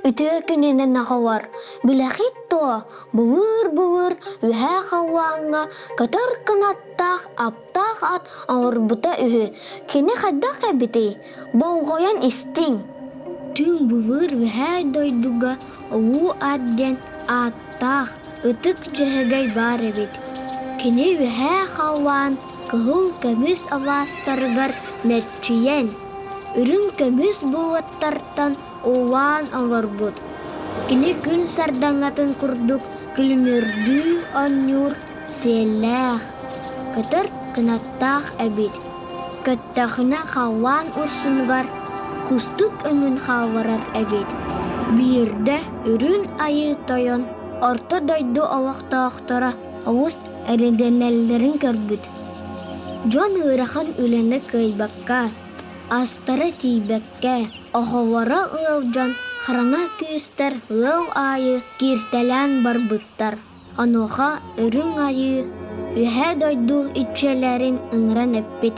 Үтүө күнүнэн аҕалар, билэхит дуо, былыыр-былыр үһээ халлааҥҥа көтөр кынаттаах аптаах ат оҥорбута үһү. Кини хайдах эбитий? Болҕойон истиҥ. Түҥ былыр үһээ дойдуга Улуу Ат диэн ааттаах ытык дьөһөгөй баар эбит. Кини үһээ халлаан кыһыл көмүс алаастарыгар мэччийэн, үрүҥ көмүс болуоттартан Улаан олорбут, кини күн сардаҥатын курдук күлүмүрдүү оонньуур сиэллээх, көтөр кынаттаах эбит. Көттөхүнэ халлаан урсунугар кустук өҥүн хаалларар эбит. Биирдэ Үрүҥ Айыы Тойон орто дойду олохтоохторо олус эрэйдэнэллэрин көрбүт. Дьон ыарахан үлэни кыайбакка, астара тиийбэккэ, Оҕолоро ыалдьан, хараҥа күүстэр ыал аайы кииртэлээн барбыттар. Онуоха Үрүҥ Айыы Үөһээ дойду иччилэрин ыҥыран эппит: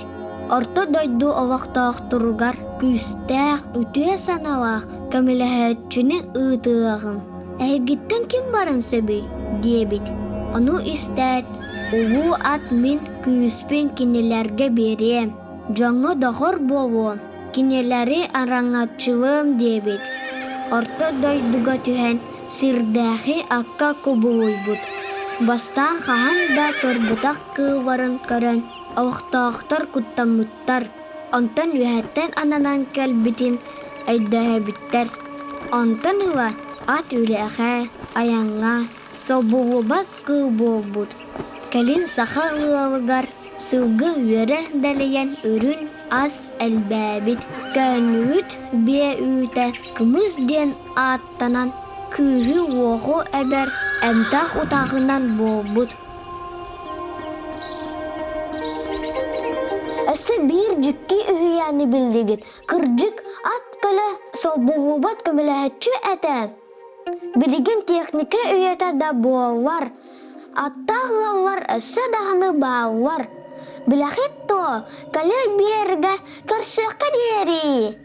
«Орто дойду олохтоохторугар күүстээх, үтүө санаалаах көмөлөһөөччүнү ыытыаҕым. Эһигиттэн ким баран сөбүй?» диэбит. Ону истээт, улуу ат мин күүспүн кинилэргэ биэриэм, дьоҥҥо доҕор буолуом Кинилэри араҥаччылыам диэбит, орто дойдуга түһэн сирдээхи акка кубулуйбут, бастаан хаһан да көрбөтөх кыылларын көрөн олохтоохтор куттаммыттар, онтон үөһэттэн ананан кэлбитин өйдөһөбүттэр. Онтон ыла ат үрэхэ, айаҥҥа, солбуллубат кыыл буолбут. Кэлин саха ыалыгар сылгы үөрэ дэлэйэн үрүҥ ас элбээбит, көөнньүгүт биэ үүтэ кымыс диэн ааттанан күүһү-уоҕу эбэр эмтээх утаҕынан буолбут. Өссө биир дьикти үһүйээни биллигит. Кырдьык, ат көлө солбуһуубат көмөлөһөччү этэ. Билигин техника үйэтэ да буоллар, аттаах ыаллар өссө даҕаны бааллар. Билэхит дуо, кэлэр биэргэ көрсүөххэ диэри!